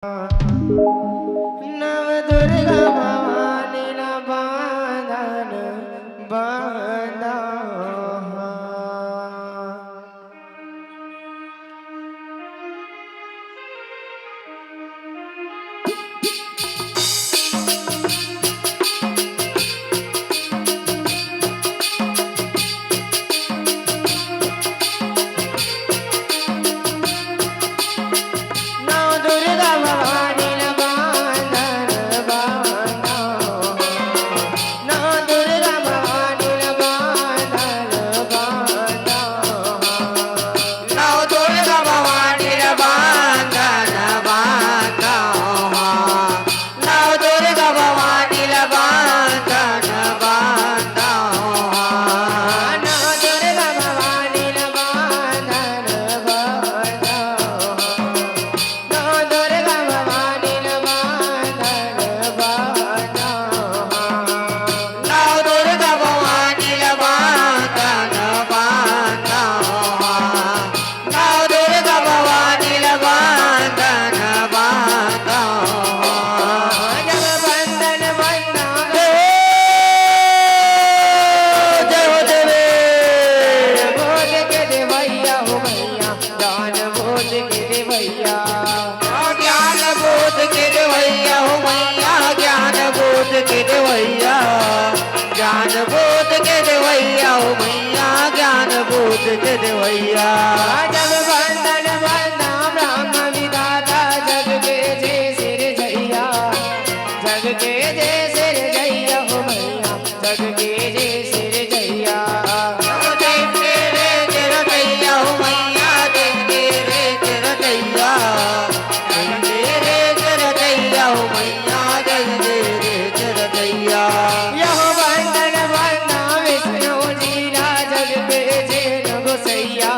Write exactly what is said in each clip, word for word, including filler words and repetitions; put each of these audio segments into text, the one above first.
नव दुर्गा भवानी ला बांधन बांधा। नौ दुर्गा भवानी ल बांधन बांधा। नौ दुर्गा भवानी ल बांधन बांधा। नौ दुर्गा भवानी ल बांधन बांधा। नव दुर्गा भवानी ल बांधन बांधा। नव दुर्गा भवानी ल बांधन बांधा। नव दुर्गा भवानी ल बांधन बांधा। नव दुर्गा भवानी ल बांधन बांधा। नव दुर्गा भवानी ल बांधन बांधा। जब बंधन बंधा जय हो देवे। बोध के देवैया हो मैया, ज्ञान बोध के देवैया। ज्ञान बोध के देवैया हो मैया, ज्ञान बोध के देवैया। ज्ञान बोध के देवैया हो मैया, ज्ञान बोध के देवैया। जब बंधन बंधा ब्रह्म विधाता, जग के जे सिरजैया, जग के जे सिरजैया हो मैया, जग के जे सिरजैया। जग के जे सिरजैया हो मैया, जग के जे सिरजैया। जग के जे सिरजैया हो मैया, जग के जे सिरजैया। यहो बंधन बंधा विष्णु जी ला, जग के जे न गोसैया।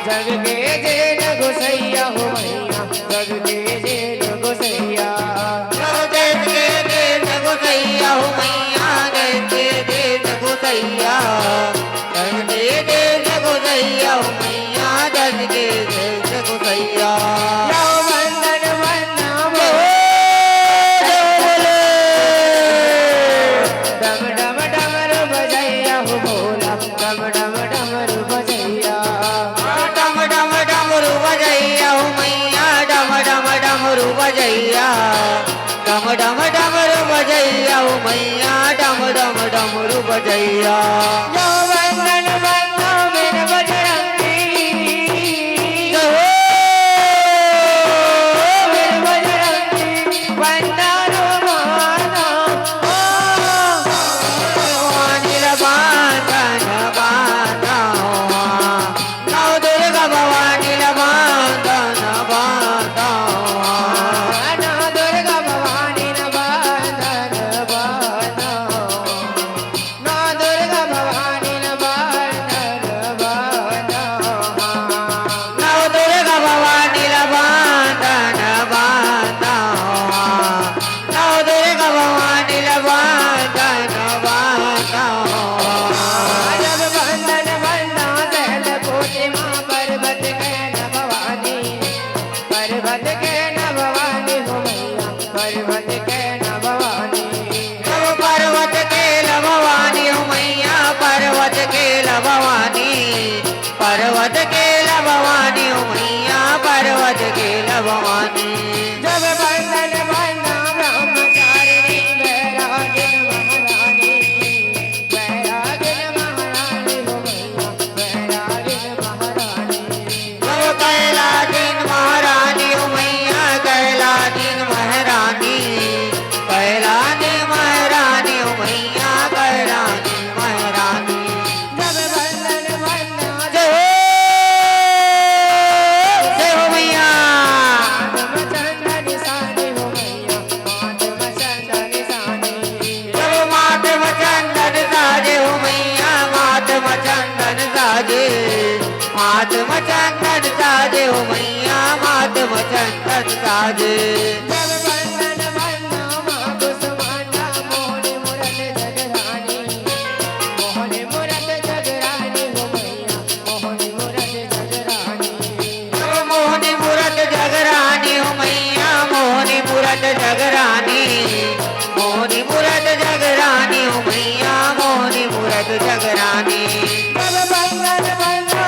जग के जे न गोसैया हो मैया, जग के जे न गोसैया। जग के जे न गोसैया हो मैया, जग के जे न गोसैया। जग के जे न गोसैया हो मैया, जग के जे न गोसैया। यहो बंधन बंधा जय हो बोले। डम डम डमरू बजैया हो भोला, डम डम डमरू बजैया। डम डम डमरू बजैया हो मैया, डम डम डमरू बजैया। डम डम डमरू बजैया हो मैया, डम डम डमरू बजैया। यहो बंधन बंधा वीर बजरंगी। जय हो वीर बजरंगी। बंधा रो माना। ओ, भवानी ल बांधन बांधा। नव दुर्गा भवानी ल बांधन बांधा। नव दुर्गा भवानी ल बांधन बांधा। नव दुर्गा भवानी ल बांधन बांधा। नव दुर्गा भवानी ल बांधन बांधा। नव दुर्गा भवानी ल बांधन बांधा। जब बंधन बंधा शैल कोटि माँ पर्वत के न भवानी, पर्वत के न भवानी हो मैया, पर्वत के न भवानी। जब पर्वत के ल भवानी हो मैया, पर्वत के ल भवानी। पर्वत के ल भवानी हो मैया, पर्वत के ल भवानी। जब बंधन बंधा ब्रह्मचारिणी, बैरागिन महारानी, बैरागिन महारानी हो मैया, बैरागिन महारानी। जब कैलागिन महारानी हो मैया, कैलागिन महारानी, कैलागिन महारानी हो मैया, कैलागिन महारानी। जब बंधन बंधा जय हो, जय हो मैया। मातम चंदन साजे हो मैया, मातम चंदन साजे। जब मातम चंदन साजे हो मैया, मातम चंदन साजे। मातम चंदन साजे हो मैया, मातम चंदन साजे। जब बंधन बंधा माँ कुसुमांडा, मोहनी मूरत जगरानी। मोहनी मूरत जगरानी हो मैया, मोहनी मूरत जगरानी। जब मोहनी मूरत जगरानी हो मैया, जगरानी, मोरी मूरत जगरानी, ओ मैया मोरी मूरत जगरानी। सब बंधन बंधो,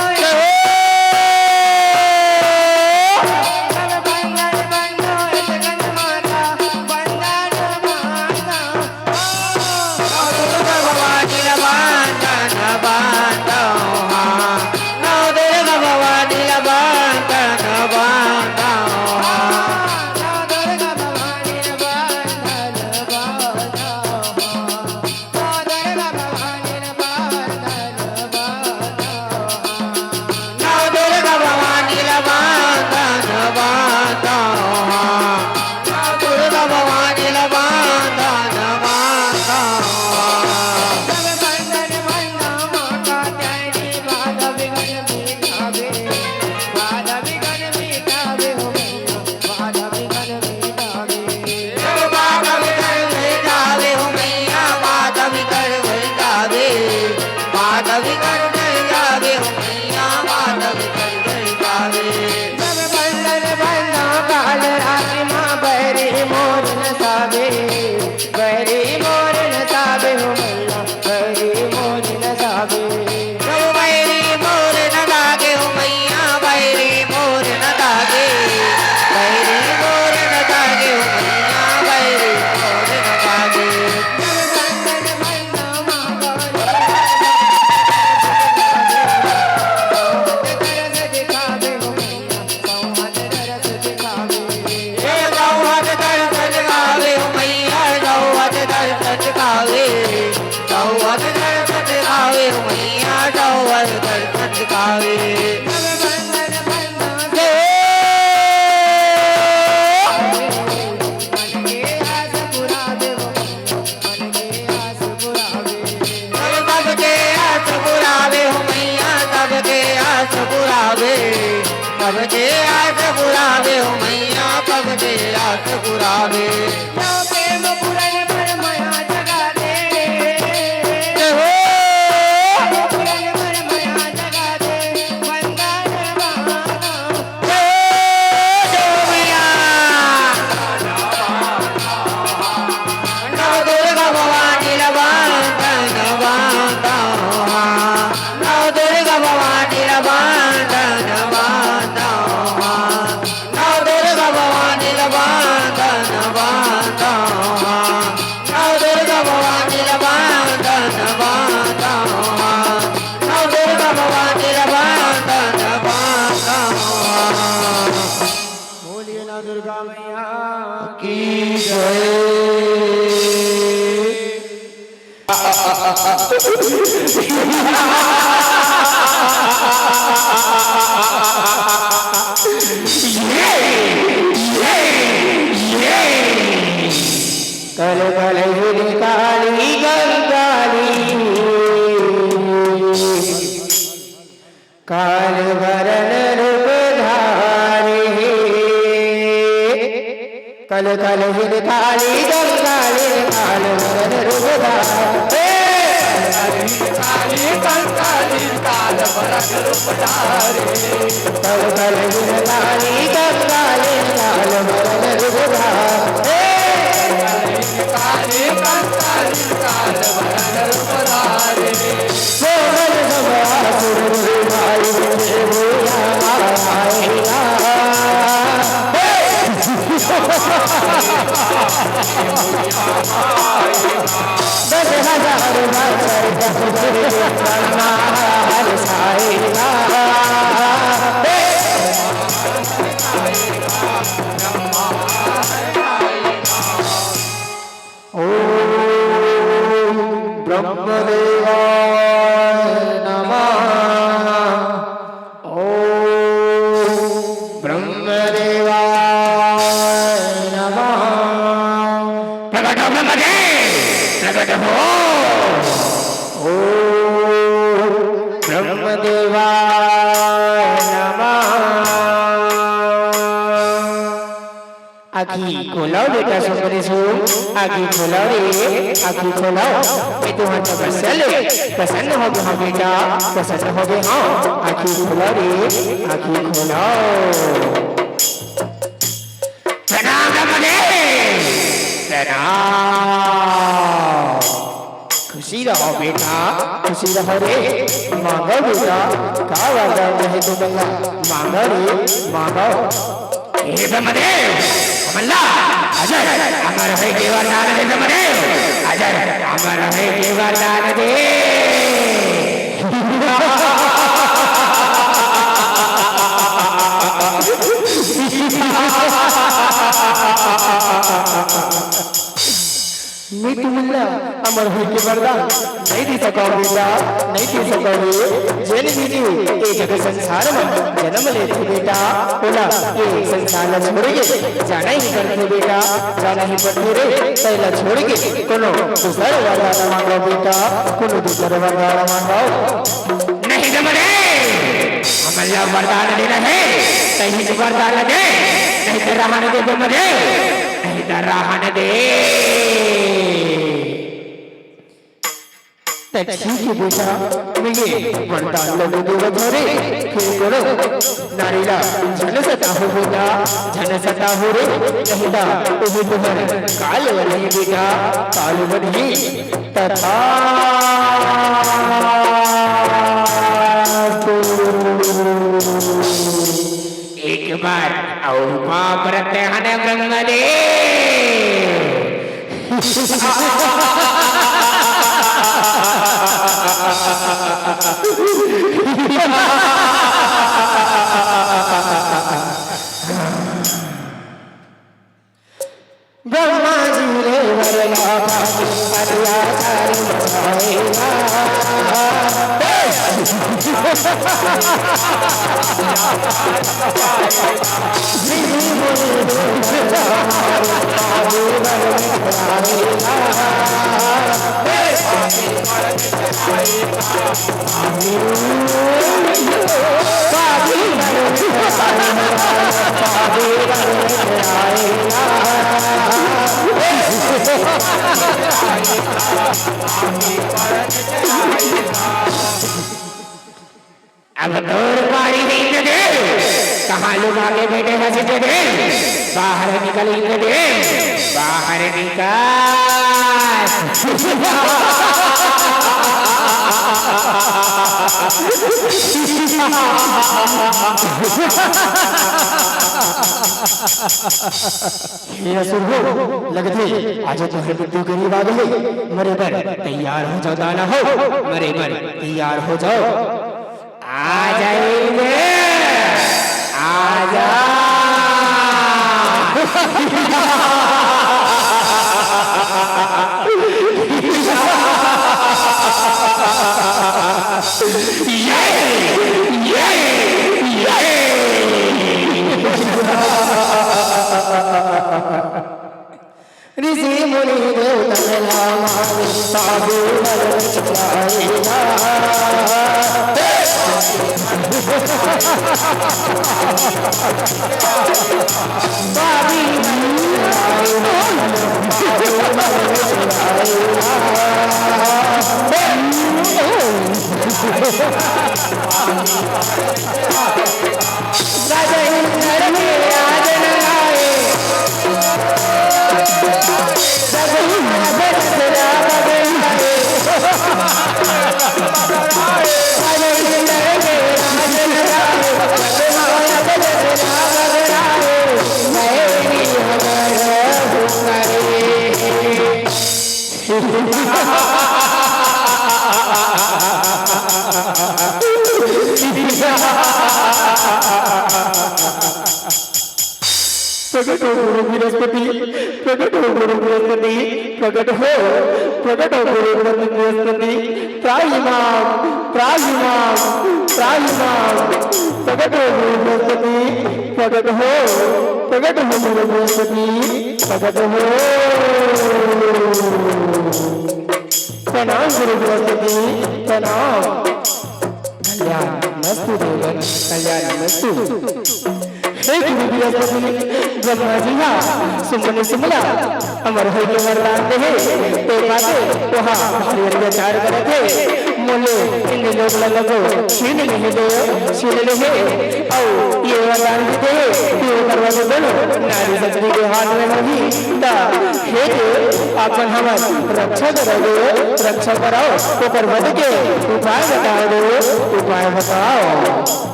सब बंधन बंधो, एक गंध माता बंधन माता। नव दुर्गा भवानी ला बंधन बंधो, हाँ। नव दुर्गा भवानी ला बंधन बंधो, हाँ। नव दुर्गा भवानी ला बंधन बंधो, हाँ। नव दुर्गा भवानी ला बंधन बंधो, हाँ। नव दुर्गा भवानी ला बंधन बंधो, हाँ। नव दुर्गा भवानी ला बंधन बंधो, हाँ। सब बंधन बंधो माँ कात्यायनी, बाधा विघ्न मिटावे, बाधा विघ्न मिटावे हो मैया, बाधा विघ्न मिटावे। सब बाधा विघ्न मिटावे हो मैया, बाधा विघ्न मिटावे। बाधा विघ्न मिटावे हो मैया, बाधा विघ्न मिटावे। सब बंधन बंधो काल रात्रि माँ, बैरी मोर नसावे, बैरी मोर नसावे हो मैया, बैरी मोर नसावे। ओ बैरी मोर न दागे ओ मैया, बैरी मोर न दागे, बैरी मोर न दागे ओ मैया, बैरी मोर न दागे। ए गौहर दर्शन गावे ओ मैया, गौहर दर्शन गावे। गौहर दर्शन गावे ओ मैया, गौहर दर्शन गावे। सबके आस पुरावे हो मैया, सबके आस पुरावे। सबके आस पुरावे हो मैया, सबके आस पुरावे। प्रेम पूरन पर मया जगा दे। जय हो। प्रेम पूरन पर मया जगा दे। वंदन मातरम। जय हो मैया। नव दुर्गा भवानी ला बंधन बंधो, हाँ। नव दुर्गा भवानी ला बंधन बंधो, हाँ। नव दुर्गा भवानी ला बंधन बंधो, हाँ। नव दुर्गा भवानी ला बंधन बंधो, हाँ। नव दुर्गा भवानी ला बंधन बंधो, हाँ। बोलिए नव दुर्गा मैया की जय। कल कल जुग काली कंकाली। काल वरन रूप धारे हे। कल कल जुग काली कंकाली, काल वरन रूप धारे। काली कंकाली, काल वरन रूप धारे। कल कल जुग काली कंकाली, काल वरन रूप धारे। काली कंकाली, काल वरन रूप धारे। ॐ ब्रह्मदेवाय नमः। ॐ ब्रह्मदेवाय नमः। प्रकट हो ब्रह्मदेव, प्रकट हो। ॐ ब्रह्मदेवाय नमः। आँखी खोलव बेटा सुंदरी सु, आँखी खोलव रे, आँखी खोलव। मैं तुँहर तपस्या ले प्रसन्न हो गे हँव बेटा, प्रसन्न हो गे हँव। आँखी खोलव रे, आँखी खोलव। प्रणाम ब्रह्मदेव। खुशी रहो बेटा, खुशी रहो रे। मांगो बेटा, का वरदान रहे तुमन ला? मांगो रे, मांगो। हे ब्रह्मदेव, हमन ला अजर अमर होए के वरदान दे ब्रह्मदेव, अजर अमर होए के वरदान दे। मैं तुमन ला अमर होए के वरदान नहीं दे सकव बेटा, नहीं दे सकव रे। जेन भी जीव ए जग संसार म जन्म लेथे बेटा, ओला ए संसार ला छोड़ के जाना ही पड़थे बेटा, जाना ही पड़थे रे। तेला छोड़ के कोनो दूसर वरदान मांगो बेटा, कोनो दूसर वरदान मांगो। नहीं दे मरे, हमन ला वरदान देना हे, तहीं से वरदान दे, नहीं तो रहन दे दे मरे, नहीं तो रहन दे। त ठीक हे बेटा, मैं ये वरदान ला देवत हँव रे, फेर कोनो नारी ला झन सताहू बेटा, झन सताहू रे, नहीं त ओही तुँहर काल बनही बेटा, काल बनही। तथास्तु। एक बार अउ पाँव परत हन ब्रह्मदेव। ब्रह्मा जी ले वरना पानी अत्याचार मचाएगा। अब तोर पारी हे इंद्रदेव, कहाँ लुका के बैठे हस इंद्रदेव? बाहर निकल इंद्रदेव, बाहर निकल। हे असुर हो, लगथे आज तोहर मृत्यु करीब आ गे हे। मरे बर तैयार हो जाव दानव हो, मरे बर तैयार हो जाव। आ जाएंगे, आ जा। ये, ये, ये। ऋषि मुनि देवतन ला मारे, साधु नर चुराएगा। प्रकट हो गुरु बृहस्पति, प्रकट हो गुरु बृहस्पति, प्रकट हो, प्रकट हो गुरु बृहस्पति, त्राहि मां, त्राहि मां, त्राहि मां। प्रकट हो गुरु बृहस्पति, प्रकट हो, प्रकट हो गुरु बृहस्पति, प्रकट हो। प्रणाम गुरु बृहस्पति, प्रणाम। कल्याणमस्तु देवन, कल्याणमस्तु। हे गुरु बृहस्पति, ब्रह्मा जी हा सुमन सुमला अमर होए के वरदान दे हे, ते बादे ओहा भारी अत्याचार करत हे। मोले इंद्रलोक ल तको छीन लेहे देव, छीन लेहे। अउ ये वरदान भी देहे कि ओकर वध कोनो नारी शक्ति के हाथ में होही, त हे देव, अपन हमर रक्षा करव देव, रक्षा करव, ओकर वध के उपाय बताव देव, उपाय बताव।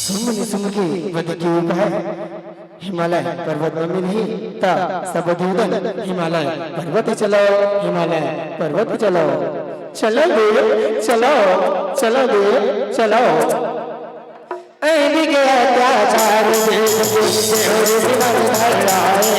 सुन मुनि सुन के वध के उपाय हिमालय पर्वत म मिलही, त सब दूतन हिमालय पर्वत चलो, हिमालय पर्वत चलो। चलो देव, चलो, चलो देव, चलो। ऐनी के अत्याचार देख के देव जीवन धराएगा।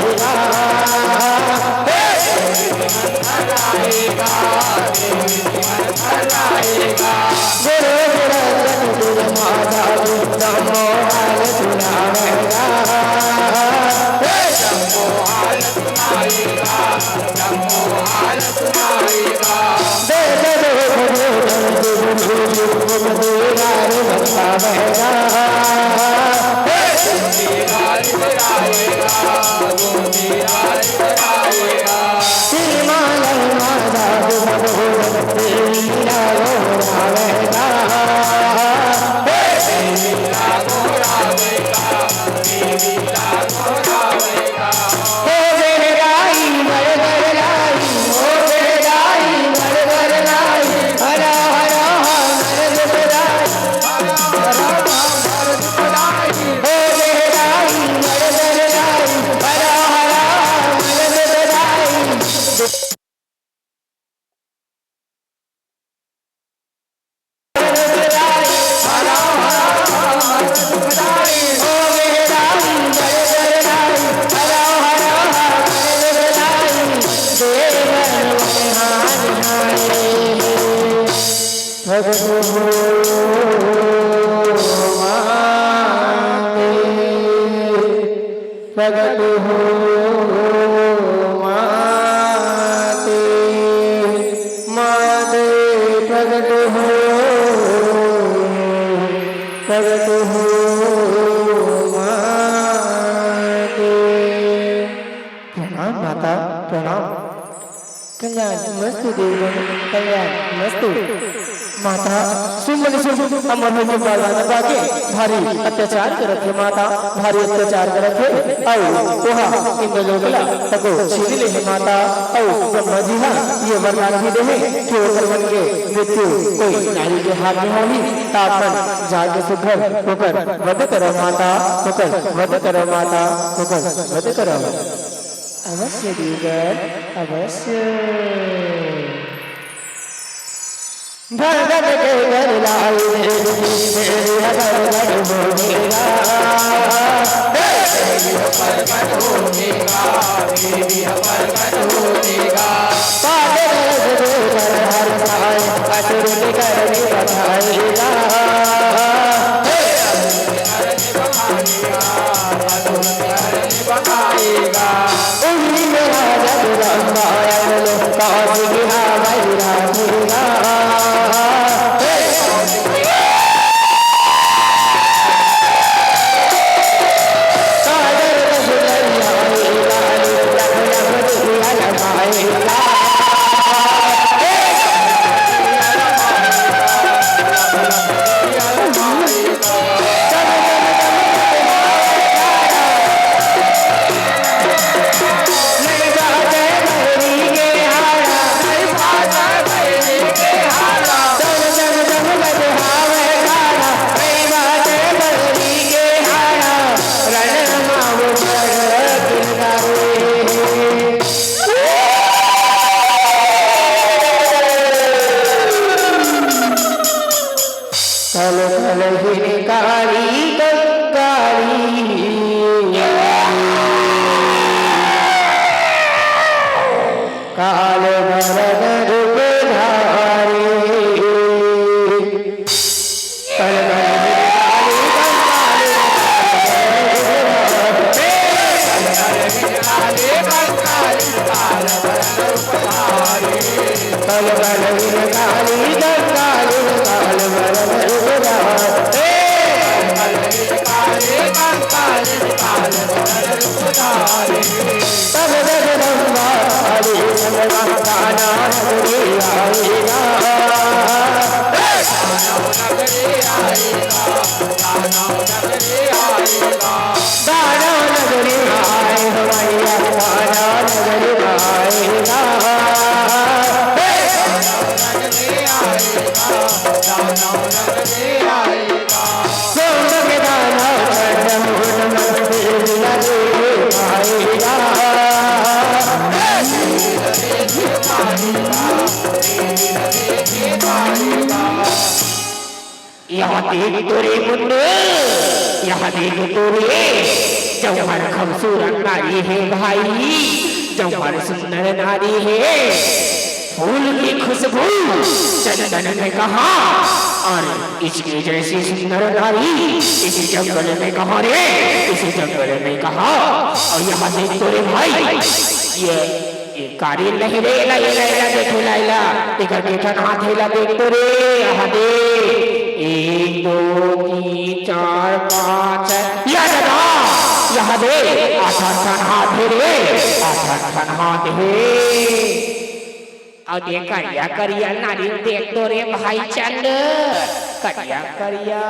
प्रगट हो माते, प्रगट हो माते, माते प्रगट हो, प्रगट हो माते। प्रणाम माता, प्रणाम। कल्याण मस्तु देवगण, कल्याण मस्तु। माता, सुन मने सुन, अमर हो के बाला न बागे, भारी अत्याचार करत हे माता, भारी अत्याचार करत हे। अउ ओहा इंद्रलोक ला तको छीन ले हे माता। अउ ब्रह्मा जी हा ये वरदान भी दे हे कि ओकर मन के मृत्यु कोई नारी के हाथ में होही, त अपन जाके सुघर ओकर वध करो माता, ओकर वध करो माता, ओकर वध करो। अवश्य देवगण, अवश्य। भगत के घर लाई देवी, देवी हर घर हो मेरा। देवी हर घर हो मेरा, देवी हर घर हो मेरा। पागल देवर हर साए, असुर के घर में बसाएगा। कल कल ही निकाली कंकाली, काल मरण रूप धारी। कल कल ही निकाली कंकाली, कल कल ही निकाली कंकाली, काल मरण रूप धारी। तब जगदम्बा हरे संग वहाँ दानव नगरी आएगा। दानव नगरी आए हो भैया, दानव नगरी आएगा। सोम के दानव चंड मुंड मंदिर बिना देखे पाएगा। यहाँ देख तो रे मुंडे, यहाँ देख तो रे, जौहर खूबसूरत नारी हे भाई, जौहर सुंदर नारी हे। फूल की खुशबू चंदन में कहाँ, और इसके जैसी सुंदर नारी इसी जंगल में कहाँ रे, इसी जंगल में कहाँ। और यहाँ देख तो रे भाई, ये ए, का रे, नहीं रे, एला, एला, एला, देख, एला, एला, एकर के ठन हाथ हे, एला देख तो रे, यहाँ दे। एक, दो, तीन, चार, पाँच, छः, या दादा, यहाँ दे, आठ, आठ ठन हाथ हे रे, आठ, आठ ठन हाथ हे। अउ देख, करिया, करिया नारी देख तो रे भाई चंद, करिया, करिया।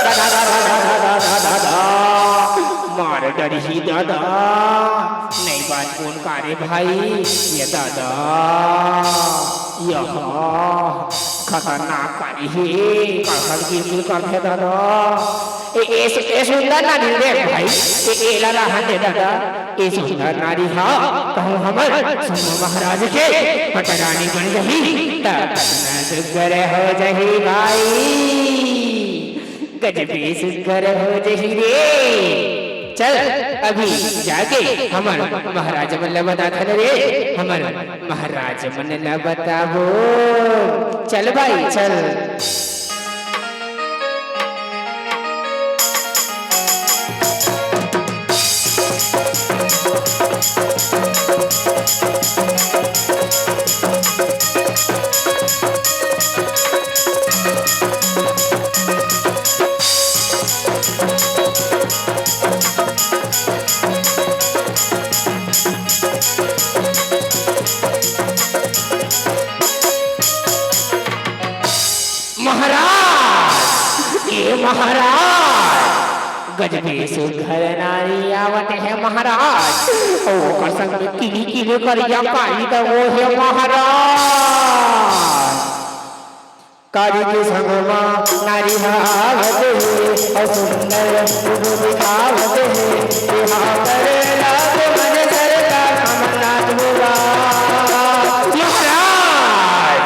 दादा, दादा, दादा, दादा, दादा, मार डरही दादा, नहीं बाँचबोन का रे भाई, ये दादा, यह खतरनाक कारी हे, काखर गिर गिर करथे दादा। ए, ए, ए सुंदर नारी रे भाई, ए, एला रहन दे दादा। ए सुंदर नारी हा कहूँ हमर सिंह महाराज के पटरानी बन जही, त कतना सुग्घर हो जही भाई, गजबे सुग्घर हो जही रे। चल, अभी जाके हमर महाराज मन ल बताथन रे, हमर महाराज मन ल बताबो। चल भाई, चल। महाराज, ए महाराज, गजबे सुघर नारी आवत हे महाराज, अउ ओकर संग में किली किली करिया कारी त वो हे महाराज। कारी के संग मा नारी ह आवत हे, अउ सुंदर रूप दिखावत हे, बिहाव करे ला तो मन सरकार अमरनाथ होगा। महाराज,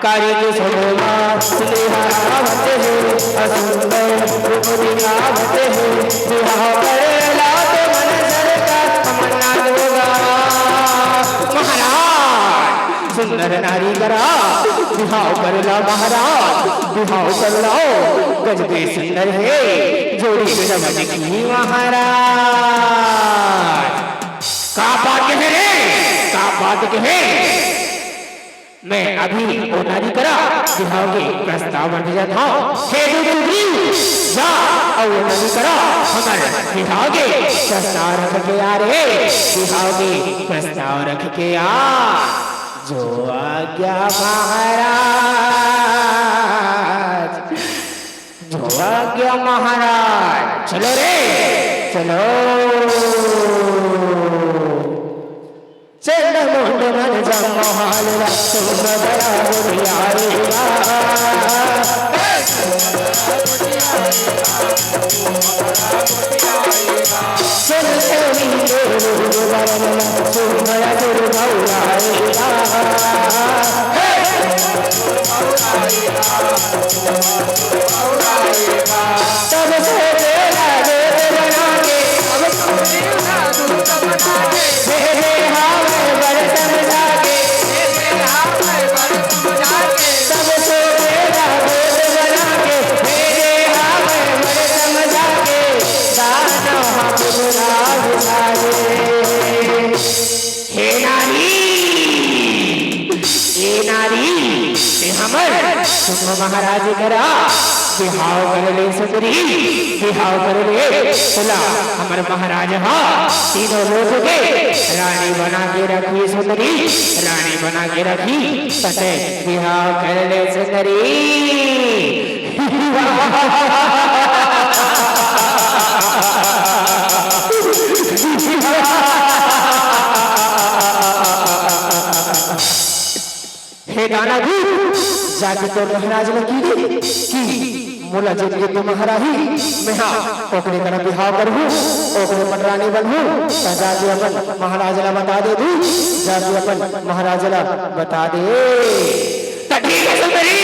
कारी के संग मा सुंदर आवत हे, अउ सुंदर रूप दिखावत हे, बिहाव करे ला तो मन सरकार अमरनाथ होगा। महाराज, सुंदर नारी करा बिहाव कर ला महाराज, बिहाव कर लाव, गजबे सुंदर हे जोड़ी समझ की महाराज। का बात कहे रे, का बात कहे? मैं अभी ओ नारी करा बिहाव के प्रस्ताव भेजत हँव। हे दू टुकड़ी, जा अउ ओ नारी करा हमर बिहाव के प्रस्ताव रख के आ रे, बिहाव के प्रस्ताव रख के आ। जो आज्ञा महाराज, जो आज्ञा महाराज। चलो रे, चलो। चंड मुंड मन जम्मो हाल ला, सुन बड़ा बुढ़ियारी ला। हे नारी, हे नारी, ते हमर सुंग महाराज करा बिहाव कर ले सुंदरी, बिहाव कर ले। सुन ला, हमर महाराज हा तीनों लोक के रानी बना के रखही सुंदरी, रानी बना के रखही। त तैं बिहाव कर ले सुंदरी। हे दानादूत, जाके तोर महाराज ल कहि दे कि मोला जेन के तुम्हारा ही, मेंहा ओकरे करा बिहाव करहूं, ओकरे पटरानी बनहूं। त जाके अपन महाराज ल बता दे दूत, जाके अपन महाराज ल बता दे। त ठीक हे सुंदरी,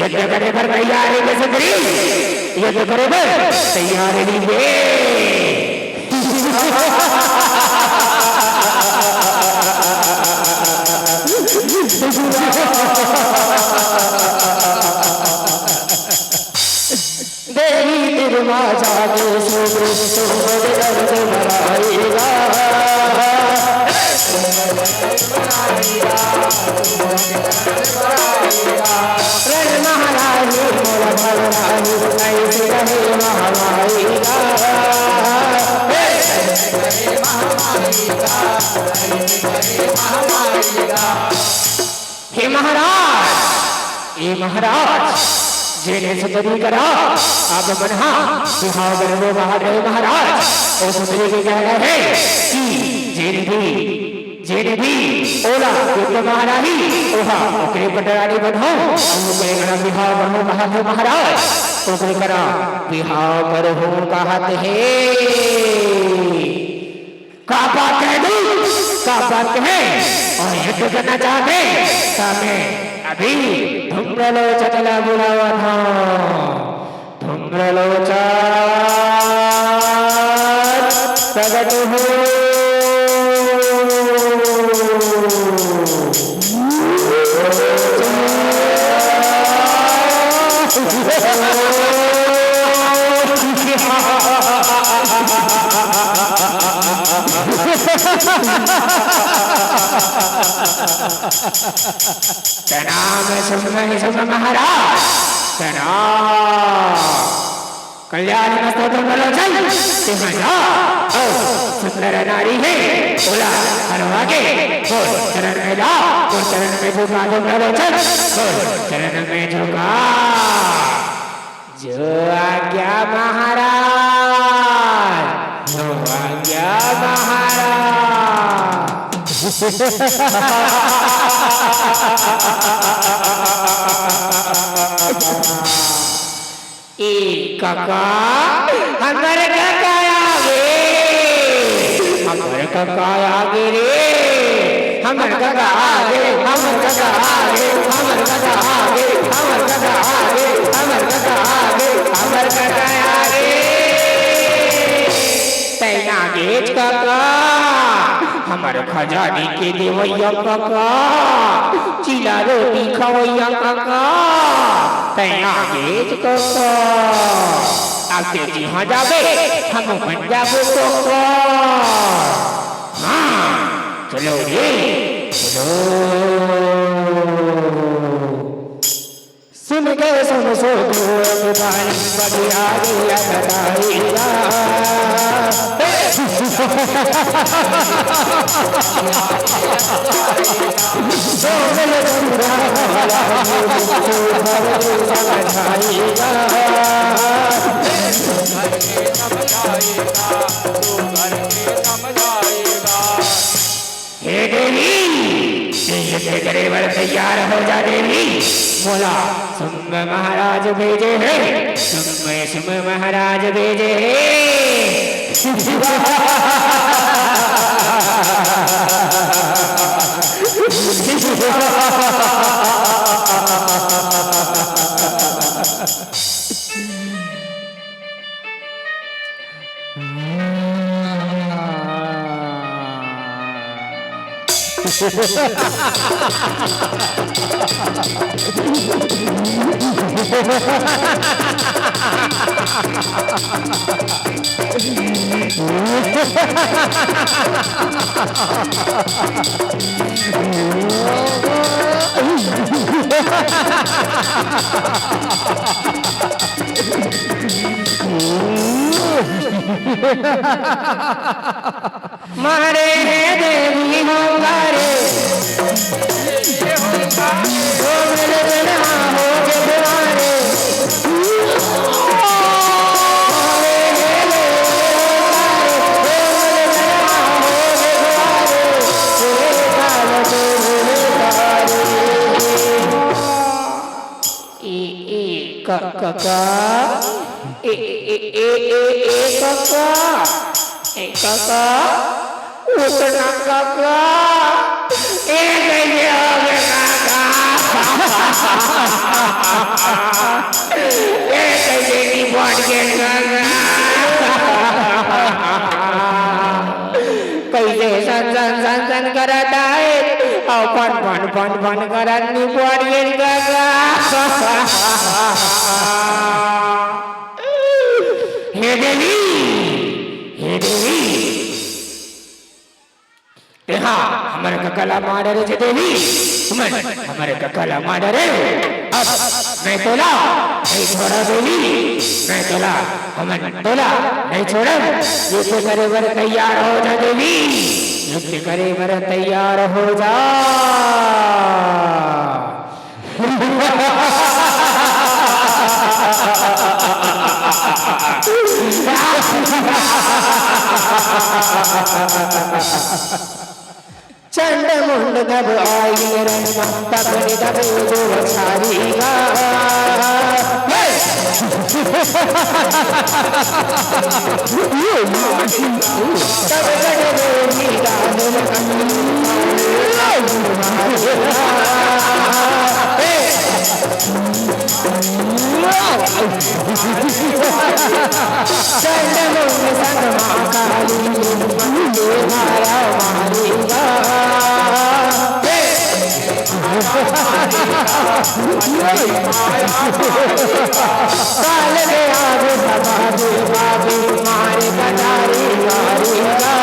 युद्ध करे बर तैयार हे सुंदरी, युद्ध करे बर तैयार हे। देवी तेरे माँ जागे सुबह सुबह दर्द बनाएगा। रण महारानी मोर भवरानी, कैसे रहे महामाई का। हे महाराज, हे महाराज, जेने सुंदरी करा अब मन हा बिहाव करबो बाहर रहे महाराज। ओ सुंदरी के कहना हे कि जेने भी जेने भी ओला युद्ध महारानी, ओहा ओकरे पटरानी बनहूं, अउ ओकरे करा बिहाव करहूं कहत हे महाराज, ओकरे करा बिहाव करहूं कहत हे। का बात हे दूत, का बात हे? अउ युद्ध करना चाहत हे, त मैं अभी धूम्रलोचन ला बुलावत हंव। धूम्रलोचन प्रगट हो। प्रणाम सुन, सुन महाराज, प्रणाम। कल्याण मस्तोत्र प्रलोचन, तेमा जा, अउ सुंदर नारी हे, ओला हरवा के, तोर चरण में ला, तोर चरण में झुका दो प्रलोचन, तोर चरण में झुका। जो आज्ञा महाराज, जो आज्ञा महाराज। ए कका, हमर कका आगे, हमर कका आगे रे, हमर कका आगे, हमर कका आगे, हमर कका आगे, हमर कका आगे, हमर कका आगे, हमर कका आगे। तैं आगेच कका, हमर खजानी के देवइया कका, चीला रोटी खवइया कका, तैं आगेच कका। अब तें जिहां जाबे, हमू मन जाबो कका। हां, चलो रे, चलो। सुन के सुन सो तो एक बारी बगिया गया बताएगा। हे देवी, तैं युद्ध करे बर तैयार हो जा देवी। मोला शुंभ महाराज भेजे हे, शुंभ, शुंभ महाराज भेजे हे। मारे हे देवी होंकारे, ओ मेरे बिना हो गे दुआरे। मारे हे देवी होंकारे, ओ मेरे बिना हो गे दुआरे। हे काल तो हे तारे। ए, ए, क, क, क। ए, ए, ए, ए, ए, ए, क, क। ए, क, क। उठना क, क। ए, कइसे हो गे क, क? ए, कइसे निपट गे क, क? कइसे सन सन सन सन करत आए, अउ फन फन फन फन करत निपट गेन कका। हे देवी, हे देवी, तेहा हमर कका ला मार डरे जे देवी, तुमन हमर कका ला मार डरे। अब मैं तोला नहीं छोड़ा देवी, मैं तोला, हमन तोला नहीं छोड़ब। युद्ध करे बर तैयार हो जा देवी, युद्ध करे बर तैयार हो जा। चंड मुंड तब आइगे रण मा, तब निधबे जोर छारी गा। हे! तब गज देवी गाजन कंपी। हे! चंड मुंड संग माँ काली, मारा मारी गा। काल के आगे सदा दे बाबू, मारे कटारी मारी गा।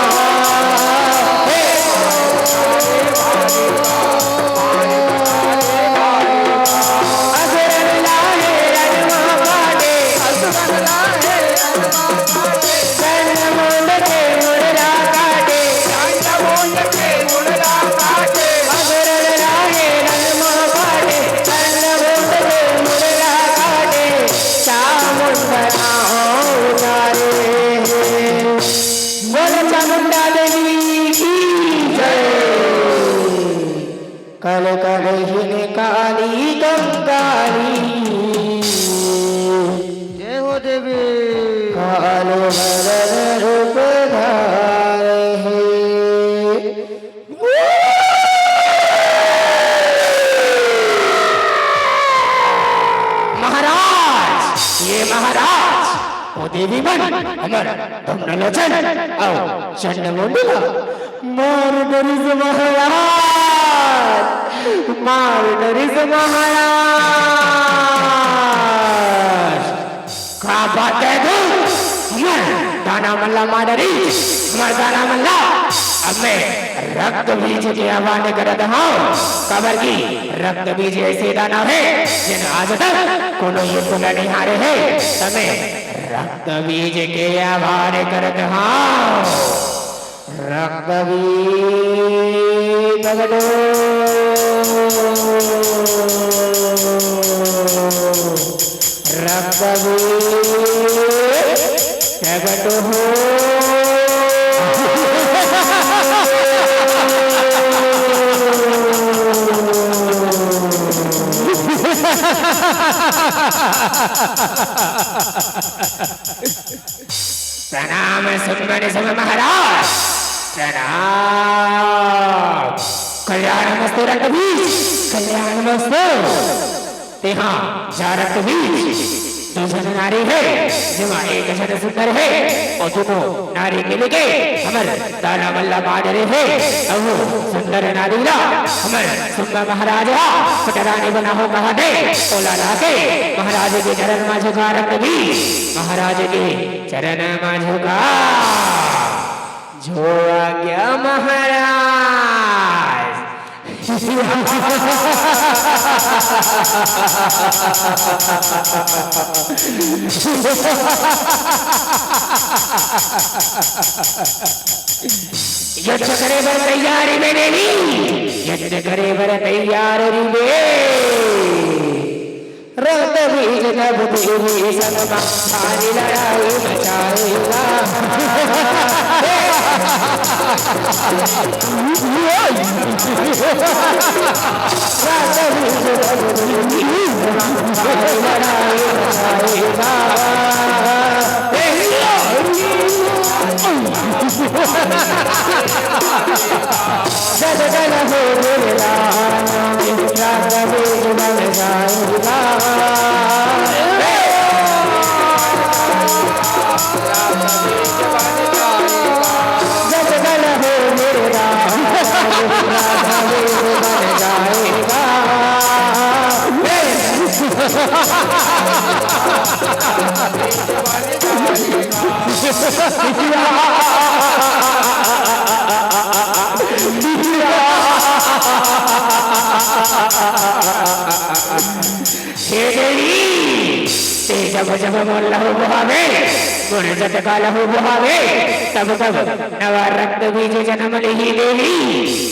असुरन लाहे रण मा काटे, असुरन लाहे रण मा काटे। चंड मुंड के मुंडरा काटे, चंड मुंड के मुंडरा काटे। असुरन लाहे रण मा काटे, चंड मुंड के मुंडरा काटे। चामुंडा अवतारे। बोलो चामुंडा देवी की जय। कल कलहिन काली कंकाली। जय हो देवी। काल वदन रूप धारे हे। महाराज, ये महाराज, ओ देवी मन हमर धमनलोचन अउ चंडमुंड ला मार डरिस महाराज, मार डरिस महाराज। का बात हे तू? हमर दानव मन ला मार डरिस, हमर दानव मन ला। अब मैं रक्त बीज के आह्वान करत हंव, काबर कि रक्त बीज ऐसे दानव हे, जेन आज तक कोनो युद्ध ला नइ हारे हे, त मैं रक्त बीज के आह्वान करत हंव। रक्त बीज प्रगट हो। रक्त बीज प्रगट हो। प्रणाम सुनमन सुन महाराज, प्रणाम। कल्याण मस्तु रक्त बीज, कल्याण मस्तु। तेहा जा रक्त बीज, दू झन नारी हे, जेमा एक झन सुंदर हे, अउ दूनों नारी मिलके हमर दाना मन ला मार डरे हे। अउ वो सुंदर नारी ला हमर सुम्बा महाराज हा पटरानी बनाहूं कहा दे, ओला लाके महाराज के चरण मा झुका रख दी, महाराज के चरण मा झुका। जो आज्ञा महाराज। युद्ध करे बर तैयार हे देवी, युद्ध करे बर तैयार हे रे। रक्त बीज तब देवी संग मा भारी लड़ाई मचाएगा। रक्त बीज तब देवी संग मा भारी लड़ाई मचाएगा। जग जन हो गिरला, रात बीज बन जाएगा। जग जन हो गिरला, रात बीज बन जाएगा। हे देवी, ते जब जब मोर लहू बोहावे, मोर जतका लहू बोहावे, तब तब नवा रक्त बीज जनम लिही देवी,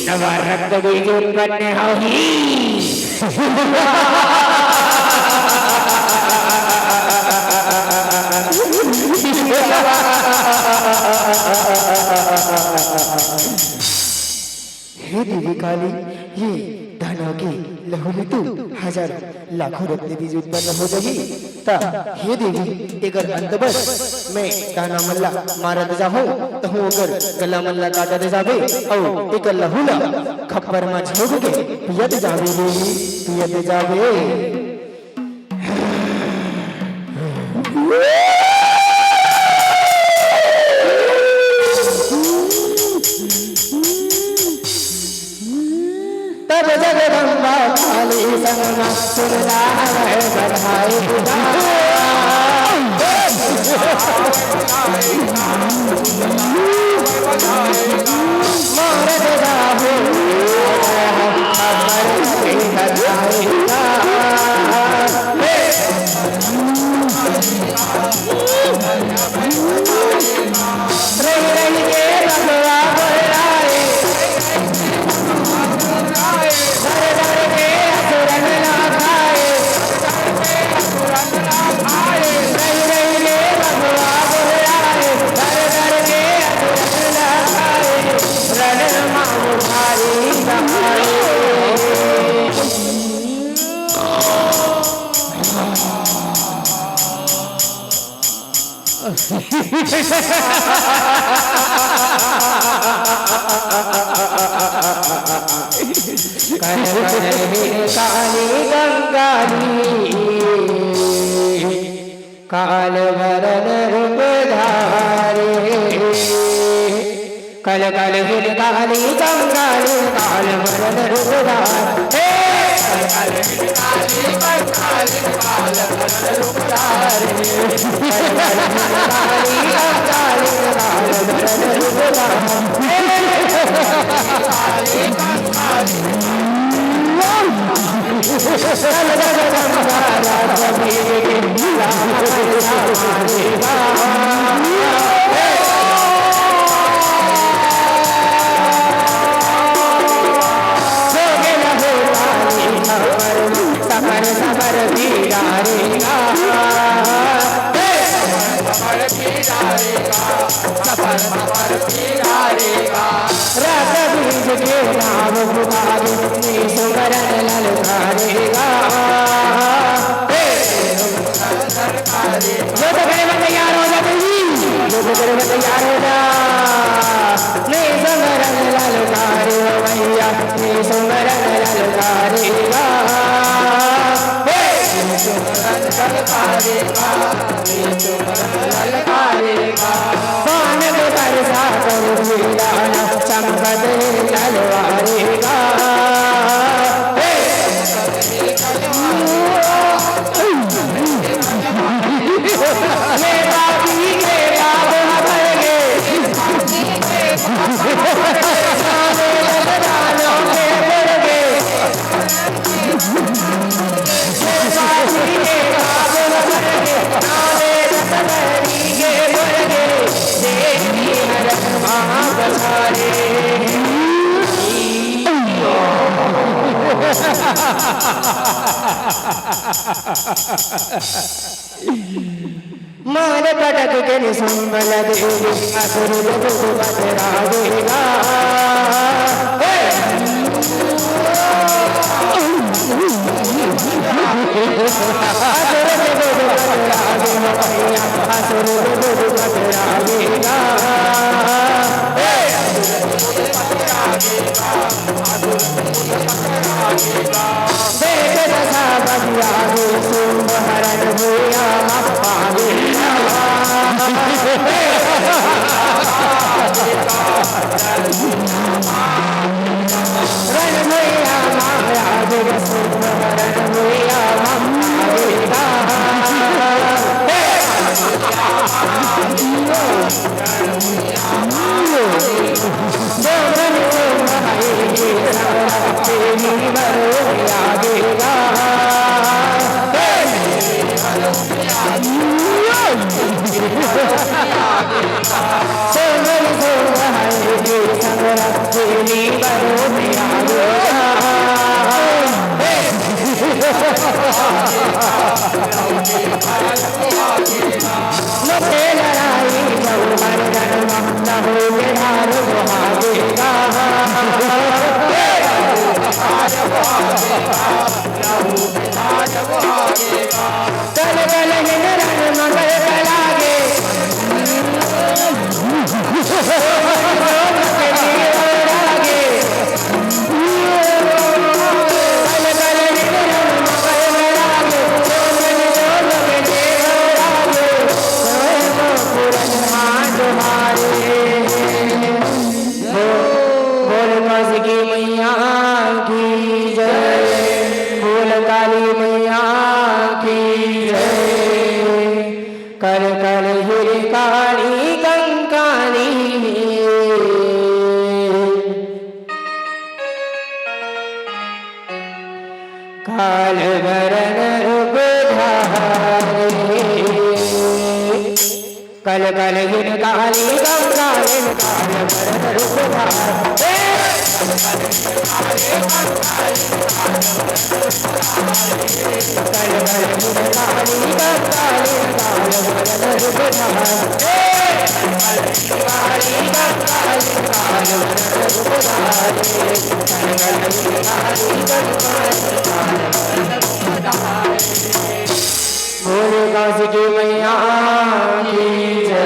नवा रक्त बीज उत्पन्न होही। हे देवी काली, ये दानव के लहू ले तो हजार लाखों रक्त बीज उत्पन्न हो जाही। त हे देवी, एकर अंत बर मैं दानव मन ला मारत जाहूं, तहूं ओकर गला मन ला काटत जाबे, अउ एकर लहू ला खप्पर मा झोंक के पियत जाबे देवी, पियत जाबे। तब जगदम्बा काली संग मा सुरता हवै बधाई। मारत जाहूं अमर बधाई। काली कंगाली, काल वरन रूप धारी। कल कल हिन काली कंगाली, काल वरन रूप धारी। हे! कल कल हिन काली कंगाली, काल वरन रूप धारी। कल कल हिन काली कंगाली, काल वरन रूप धारी। हे! काली कंगाली। रस बीज के नाव पुकारे, ने सुमरन ललकारेगा। हे! युद्ध करे बर तैयार हो जा देवी, युद्ध करे बर तैयार हो जा। ने सुमरन ललकारे मैया, ने सुमरन ललकारेगा। हे! ललकारेगा। बाण के बरसा कर उड़ाना, चमकत तलवारेगा। हे! ये बाबी के बाबा भर गए। मार पटक के निशुंभ ला देवी, असुर के दूध बतरावेगा। हे! असुर के दूध बतरावेगा, असुर के दूध बतरावेगा। हे! देख दशा बदलावे, शुंभ हरण भुइयां पावे। रण भुइयां महाराज, शुंभ हरण भुइयां पावे। बोल काशिकी मैया की जय, बोल काली मैया की जय। कर कर हिरकाली कंकाली, काल वरण रूप धारी। कल कल हिरकाली कंकाली, काल वरण रूप धारी। बोल काशिकी मैया की जय।